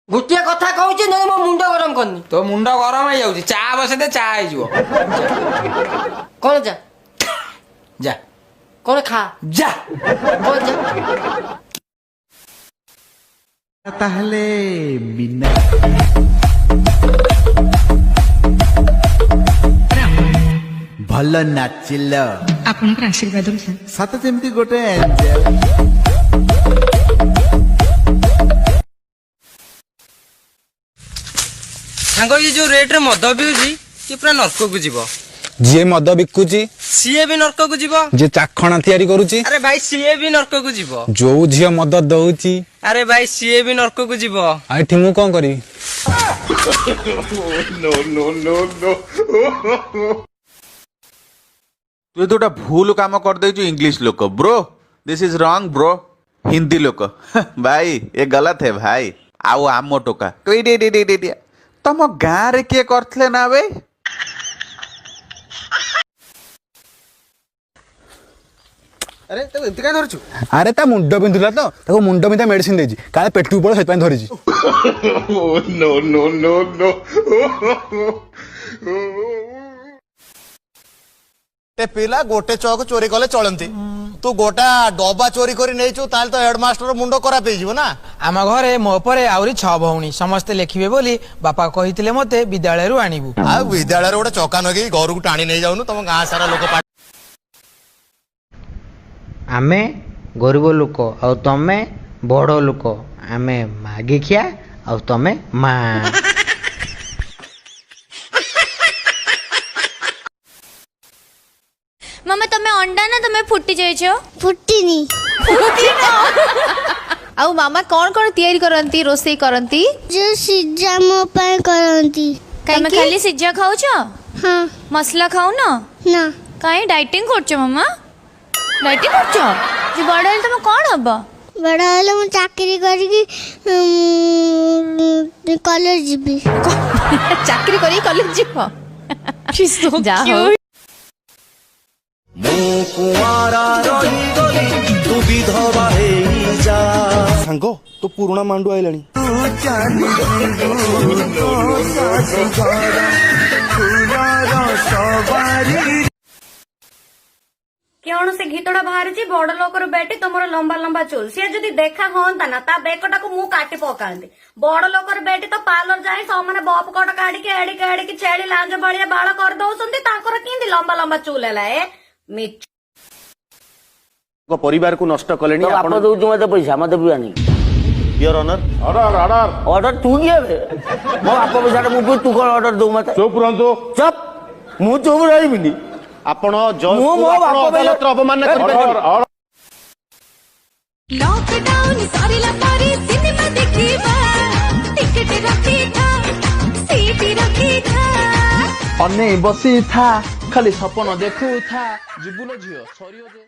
ଗୋଟିଏ କଥା କହୁଛି, ନହେଲେ ମୋ ମୁଣ୍ଡ ଗରମ କରିନି। ତୋ ମୁଣ୍ଡ ଗରମ ହେଇଯାଉଛି, ଚା ବସେଇଦେ, ଚା ହେଇଯିବ। କଣ ଯା? ଯା। କଣ ଖା? ଯା। କଣ ଯା? ତାହେଲେ ମିନା ଭଲ ନାଚିଲ। ଆପଣଙ୍କର ଆଶୀର୍ବାଦରୁ ସାର୍। ସତେ ଯେମିତି ଗୋଟେ ଏଞ୍ଜେଲ। ସାଙ୍ଗ, ଇଏ ଯୋଉ ରେଟରେ ମଦ ପିଉଛି, ଇଏ ପୁରା ନର୍କକୁ ଯିବ। ଯିଏ ମଦ ବିକୁଛି, ସିଏ ବି ନର୍କକୁ ଯିବ। ଯିଏ ଚାଖଣା ତିଆରି କରୁଛି, ଆରେ ଭାଇ, ସିଏ ବି ନର୍କକୁ ଯିବ। ଯୋଉ ଝିଅ ମଦ ଦଉଛି, ଆରେ ଭାଇ, ସିଏ ବି ନର୍କକୁ ଯିବ। ଆଉ ଏଠି ମୁଁ କଣ କରିବି? ତୁ ଏ ଗୋଟେ ଭୁଲ କାମ କରିଦେଇଛୁ। ଇଂଲିଶ ଲୋକ, "Bro, this is wrong bro." Hindi ଲୋକ, "भाई, ये गलत है भाई।" ଆଉ ଆମ ଟୋକା, ଏଇଠି ଏଇଠି ଏଇଠି ଏଇଠି, ତମ ଗାଁରେ କିଏ କରିଥିଲେ ନା ବେ? ଆରେ, ତାକୁ ଏମିତି କାଇଁ ଧରିଛୁ? ଆରେ, ତା ମୁଣ୍ଡ ବିନ୍ଧୁଲା ତ ତାକୁ ମୁଣ୍ଡ ବିନ୍ଧା ମେଡିସିନ ଦେଇଛି। କାଳେ ପେଟକୁ ପଡେ, ସେଥିପାଇଁ ଧରିଛି। No, no, no, no. ଗୋଟେ ପିଲା ଗୋଟେ ଚକ ଚୋରି କଲେ ଚଳନ୍ତି, ତୁ ଗୋଟା ଡବା ଚୋରି କରି ନେଇଛୁ, ତାହେଲେ ତ ହେଡମାଷ୍ଟର ମୁଣ୍ଡ ଖରାପ ହେଇଯିବ ନା। ଆମ ଘରେ ମୋ ପରେ ଆହୁରି ଛଅ ଭଉଣୀ, ସମସ୍ତେ ଲେଖିବେ ବୋଲି ବାପା କହିଥିଲେ ମତେ ବିଦ୍ୟାଳୟରୁ ଆଣିବୁ। ଆଉ ବିଦ୍ୟାଳୟରେ ଗୋଟେ ଚକା ନଗେଇ ଘରକୁ ଟାଣି ନେଇ ଯାଉନୁ, ତମ ଗାଁ ସାରା ଲୋକ ଆମେ ଗରିବ ଲୋକ ଆଉ ତମେ ବଡ଼ ଲୋକ, ଆମେ ମାଗିଖିଆ ଆଉ ତମେ ମା। ମାମା, ତମେ ଅଣ୍ଡା ନା ତମେ ଫୁଟି ଯାଇଛ? ଫୁଟିନି। ଆଉ ମାମା କଣ କଣ ତିଆରି କରନ୍ତି, ରୋଷେଇ କରନ୍ତି? ଯୋଉ ସିଝା ମୋ ପାଇଁ କରନ୍ତି। ତମେ ଖାଲି ସିଝା ଖାଉଛ? ହଁ। ମସଲା ଖାଉନ? ନା। କାଇଁ, ଡାଇଟିଂ କରୁଛ? ମାମା, ଡାଇଟିଂ କରୁଛ ଯେ, ବଡ ହେଲେ ତମେ କଣ ହବ? ବଡ଼ ହେଲେ ମୁଁ ଚାକିରି କରିକି କଲେଜ ଯିବି। ଚାକିରି କରିକି କଲେଜ ଯିବ? ଯା ହଉ। ମୁଁ କୁଆଁରା ରହିଗଲି, ତୁ ବିଧବା ହେଇଯା। ସାଙ୍ଗ, ତୋ ପୁରୁଣା ମାଣ୍ଡୁ ଆଇଲାଣି। ତୁ ଚାଲିଯିବୁ ତୋ ଶାଶୁଘର ଫୁଲର ସବାରି। କଣ ସେ ଗୀତଟା ବାହାରିଛି, ବଡ ଲୋକର ବେଟି ତମର ଲମ୍ବା ଲମ୍ବା ଚୁଲ, ସିଏ ଯଦି ଦେଖା ହଅନ୍ତା ନା, ତା ବେକଟାକୁ ମୁଁ କାଟି ପକାନ୍ତି। ବଡ ଲୋକର ବେଟି ତ ପାର୍ଲର ଯାଇ ସେମାନେ ବପ କଟ କାଢିକି ଏଡିକି ଏଡିକି ଛେଳି ଲାଞ୍ଜ ଭଳିଆ ବାଳ କରିଦଉଛନ୍ତି, ତାଙ୍କର କେମିତି ଲମ୍ବା ଲମ୍ବା ଚୁଲ ହେଲା ଏ ମିଛ। ପରିବାରକୁ ନଷ୍ଟ କଲେଣି। ଆପଣ ଦଉଛି ମତେ ପଇସା, ମତେ ପିଆନି। Your honour. Order, order. Order ତୁ କିଏ ବେ? ମୋ ବାପ ପଇସାଟା ମୁଁ ପିଇ, ତୁ କଣ ଅର୍ଡର ଦଉ ମତେ? ଚୁପ୍ ରୁହନ୍ତୁ। ଚୁପ୍, ମୁଁ ଚୁପ୍ ରହିବିନି। ଆପଣ ମୁଁ ମୋ ବାପ ଅଦାଲତର ଅବମାନନା କରିପାରିବେ? ଅର୍ଡର। ଲକଡାଉନ ସରିଲା ପରେ ସିନେମା ଦେଖିବା, ଟିକେଟ ରଖିଥା, ସିଟି ରଖିଥା। ଅନେଇ ବସିଥା, ଖାଲି ସପନ ଦେଖୁଥା, ଯିବୁଲ ଝିଅ ସରିବ ଯେ।